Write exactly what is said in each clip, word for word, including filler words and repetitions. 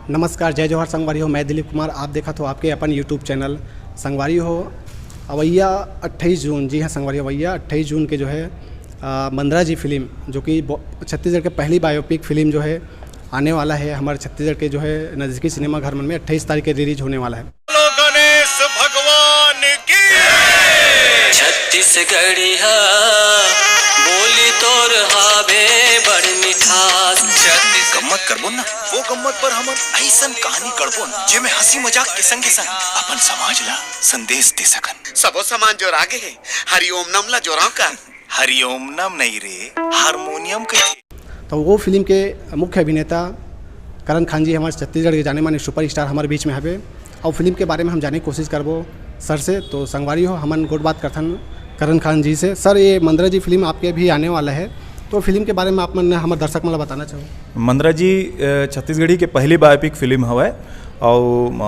नमस्कार, जय जोहार संगवारी हो, मैं दिलीप कुमार, आप देखत हो आपके अपन YouTube चैनल। संगवारी हो, अवैया अट्ठाईस जून, जी हाँ संगवारी हो, अवैया अट्ठाईस जून के जो है, अ, मंदरा जी फिल्म, जो कि ब-, छत्तीसगढ़ के पहली बायोपिक फिल्म जो है, आने वाला है हमारे छत्तीसगढ़ के जो है नज़दीकी सिनेमा घर मन में, अट्ठाईस तारीख के रिलीज होने वाला है। बोलो गणेश भगवान की। छत्तीसगढ़िया बोली तोर हावे बड़ मिठास। छत्तीस गम्मत करबो ना, वो गम्मत पर हमन ऐसन कहानी गढ़बो ना, जेमे हंसी मजाक के संगे संग अपन समाज ला संदेश दे सकन। सबो सामान जोरागे हे, हरिओम नम ला जोराव का? हरिओम नम नहीं रे, हारमोनियम के। तो वो फिल्म के मुख्य अभिनेता करण खान जी, हमारे छत्तीसगढ़ के जाने माने सुपरस्टार, हमारे बीच में हवे, और फिल्म के बारे में हम जाने की कोशिश करबो सर से। तो संगवारी हो, हमन गोठ बात करथन करण खान जी से। सर, ये मंदरा जी फिल्म आपके अभी आने वाला है, तो फिल्म के बारे में आप मन हमारे दर्शक मन ला बताना चाहो? मंदरा जी, अ, छत्तीसगढ़ी के पहली बायोपिक फिल्म हवय, अउ, अ,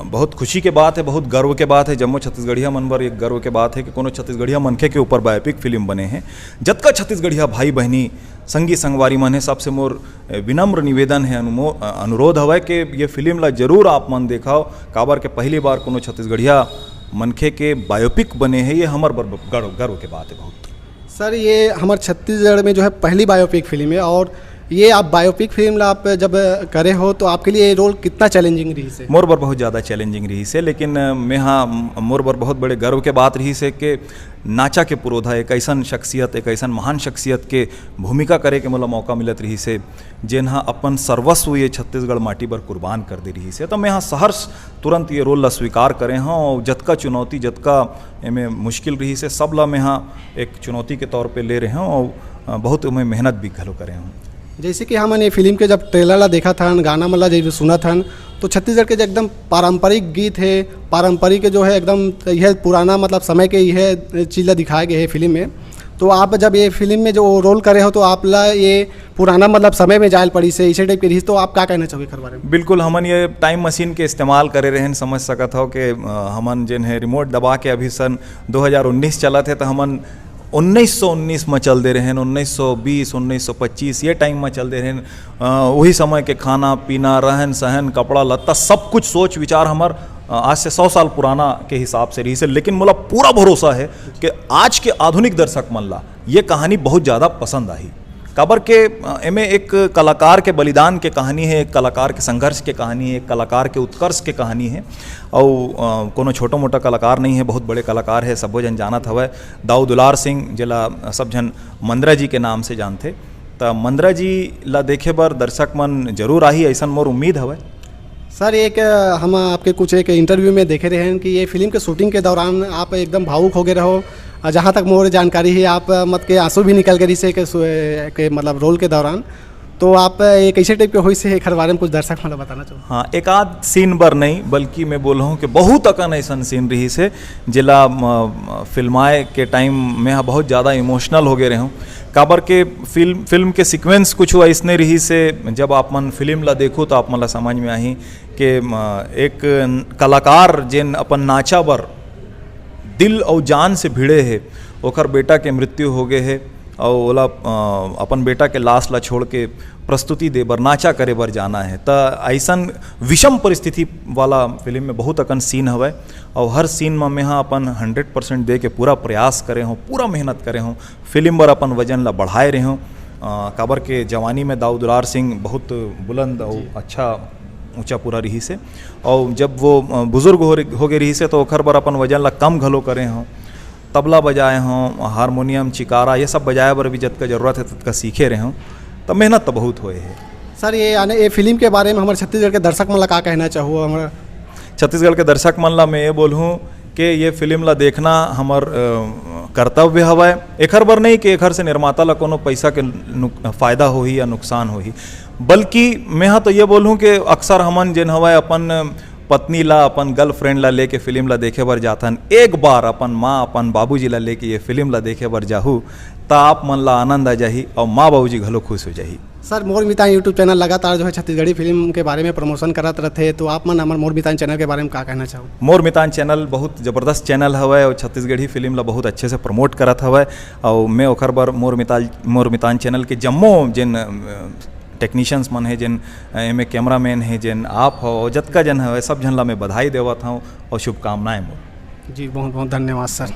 बहुत खुशी के बात है, बहुत गर्व के बात है, जम्मो छत्तीसगढ़िया मन बर एक गर्व के बात है कि कोनो छत्तीसगढ़िया मनखे के ऊपर बायोपिक फिल्म बने हे। जतका छत्तीसगढ़िया भाई बहिनी, संगी संगवारी मन हे, सबसे मोर, अ, विनम्र निवेदन है, अनुमो-, अ, अनुरोध हवय कि ये फिल्म ला जरूर आप मन देखव, काबर के पहली बार कोनो छत्तीसगढ़िया मनखे के बायोपिक बने हे, ये हमर बर गर्व, गर्व के बात है बहुत। सर, ये हमर छत्तीसगढ़ में जो है पहली बायोपिक फिल्म है, और ये आप बायोपिक फिल्म ला आप जब करे हो तो आपके लिए ये रोल कितना चैलेंजिंग रही से? मोर बर बहुत ज़्यादा चैलेंजिंग रही से, लेकिन, अ, मैं हाँ, मोर बर बहुत बड़े गर्व के बात रही से कि नाचा के पुरोधा एक ऐसन शख्सियत, एक ऐसन महान शख्सियत के भूमिका करे के मोला मौका मिलत रही से, जेन हा अपन सर्वस्व ये छत्तीसगढ़ माटी बर कुर्बान कर दे रही से। तो मैं हाँ सहर्ष तुरंत ये रोल ला स्वीकार करे हूँ, और जतका चुनौती, जतका एमे मुश्किल रही से, सब ला मैं हाँ एक चुनौती के तौर पे ले रहे हूँ, और, अ, बहुत मैं मेहनत भी घलो करे हूँ। जैसे कि हमन ये फिल्म के जब ट्रेलर ला देखत हन, गाना मन ला जब सुनत हन, तो छत्तीसगढ़ के जो एकदम पारंपरिक गीत है, पारंपरिक जो है एकदम यह पुराना मतलब समय के यह चीज़ ला दिखाए गए है फिल्म में। तो आप जब ये फिल्म में जो रोल करे हो तो आप ला ये पुराना मतलब समय में जायल पड़ी से, इसे टाइप के रही, तो आप का कहना चाहोगे एकर बारे में? बिल्कुल, हमन ये टाइम मशीन के इस्तेमाल करे रहन, समझ सकत हो कि, अ, हमन जेन है रिमोट दबा के अभी सन दो हज़ार उन्नीस चलत है, तो हमन उन्नीस सौ उन्नीस में चल दे रहन, उन्नीस सौ बीस, उन्नीस सौ पच्चीस, ये टाइम में चल दे रहन। अ, वही समय के खाना पीना, रहन सहन, कपड़ा लत्ता, सब कुछ सोच विचार हमर, अ, आज से सौ साल पुराना के हिसाब से रही से। लेकिन मोला पूरा भरोसा है कि आज के आधुनिक दर्शक मन ला ये कहानी बहुत ज़्यादा पसंद आही। काबर के, अ, एमे एक कलाकार के बलिदान के कहानी है, एक कलाकार के संघर्ष के कहानी है, एक कलाकार के उत्कर्ष के कहानी है। अउ, अ, कोनो छोटा मोटा कलाकार नहीं है, बहुत बड़े कलाकार है, सबो जन जानत हवय। दाऊ दुलार सिंह, जेला सब झन मंदरा जी के नाम से जानथे, त मंदरा जी ला देखे बर दर्शक मन जरूर आही, अइसन मोर उम्मीद हवय। सर, एक, अ, हम आपके कुछ एक इंटरव्यू में देखे रहे हैं कि ये फिल्म के शूटिंग के दौरान आप एकदम भावुक हो गए रहो। अ, जहाँ तक मोर जानकारी है, आप, अ, मत के आंसू भी निकल गए रही से के, सु-, के मतलब रोल के दौरान। तो आप, अ, ये कैसे टाइप के होइस हे, एखर बारे में कुछ दर्शक मन ला बताना चाहो? हाँ, एक आध सीन बर नहीं, बल्कि मैं बोलहूँ कि बहुत अकन अइसन सीन रहिस हे, जेला, म, म, फिल्माए के टाइम में ह बहुत ज़्यादा इमोशनल हो गए रहूँ। काबर के फिल्म, फिल्म के सीक्वेंस कुछ अइसने रहिस हे, जब आप मन फिल्म ला देखो तो आप मन ला समझ में आही कि, म, एक कलाकार जेन अपन नाचा बर दिल अउ जान से भिड़े हे, ओखर बेटा के मृत्यु हो गए हे, अउ ओला, अ, अपन बेटा के लाश ला छोड़ के प्रस्तुति दे बर, नाचा करे बर जाना हे। त अइसन विषम परिस्थिति वाला फिल्म में बहुत अकन सीन हवय, अउ हर सीन म मेहा अपन हंड्रेड परसेंट दे के पूरा प्रयास करे हों, पूरा मेहनत करे हों, फिल्म बर अपन वजन ला बढ़ाए रहे हों। अ, काबर के जवानी में दाऊ दुलार सिंह बहुत बुलंद अउ जी। अच्छा ऊंचा पूरा रहिस हे। अउ जब वो, अ, बुजुर्ग हो रे-, हो गए रहिस हे, तो ओखर बर अपन वजन ला कम घलो करे हों। तबला बजाए हों, हारमोनियम, चिकारा, ये सब बजाए बर भी जतका जरूरत हे, ततका सीखे रहे हों। त मेहनत तो बहुत होए हे। सर, ये आने, ये फिल्म के बारे में हमारे छत्तीसगढ़ के दर्शक मन ला का कहना चाहो? हमारे छत्तीसगढ़ के दर्शक मन ला मैं ये बोलहूँ कि ये फिल्म ला देखना हमर, अ, कर्तव्य हवय। एखर बर नहीं कि एखर से निर्माता ला कोनो पैसा के नुक-, फायदा होही या नुकसान होही, बल्कि मैं हा तो ये बोलहूँ कि अक्सर हमन जेन हवय अपन पत्नी ला, अपन गर्लफ्रेंड ला लेके फिल्म ला देखे बर जाथन, एक बार अपन माँ, अपन बाबूजी ला लेके ये फिल्म ला देखे बर जाहू, त आप मन ला आनंद आ जाही और माँ बाबूजी घलो खुश हो जाही। सर, मोर मितान YouTube चैनल लगातार जो है छत्तीसगढ़ी फिल्म के बारे में प्रमोशन करत रहथे, तो आप मन हमर मोर मितान चैनल के बारे में का कहना चाहो? मोर मितान चैनल बहुत जबरदस्त चैनल हवय और छत्तीसगढ़ी फिल्म ला बहुत अच्छे से प्रमोट करत हवय, और मैं ओखर बर मोर मिताल, मोर मितान चैनल के जम्मो जेन, अ, टेक्नीशियंस मन हे, जेन एमे कैमरामैन हे, जेन आप हो, जतका जन हवे, सब झन ला मैं बधाई देवत हूँ और शुभकामनाएं मोर। जी, बहुत बहुत धन्यवाद सर।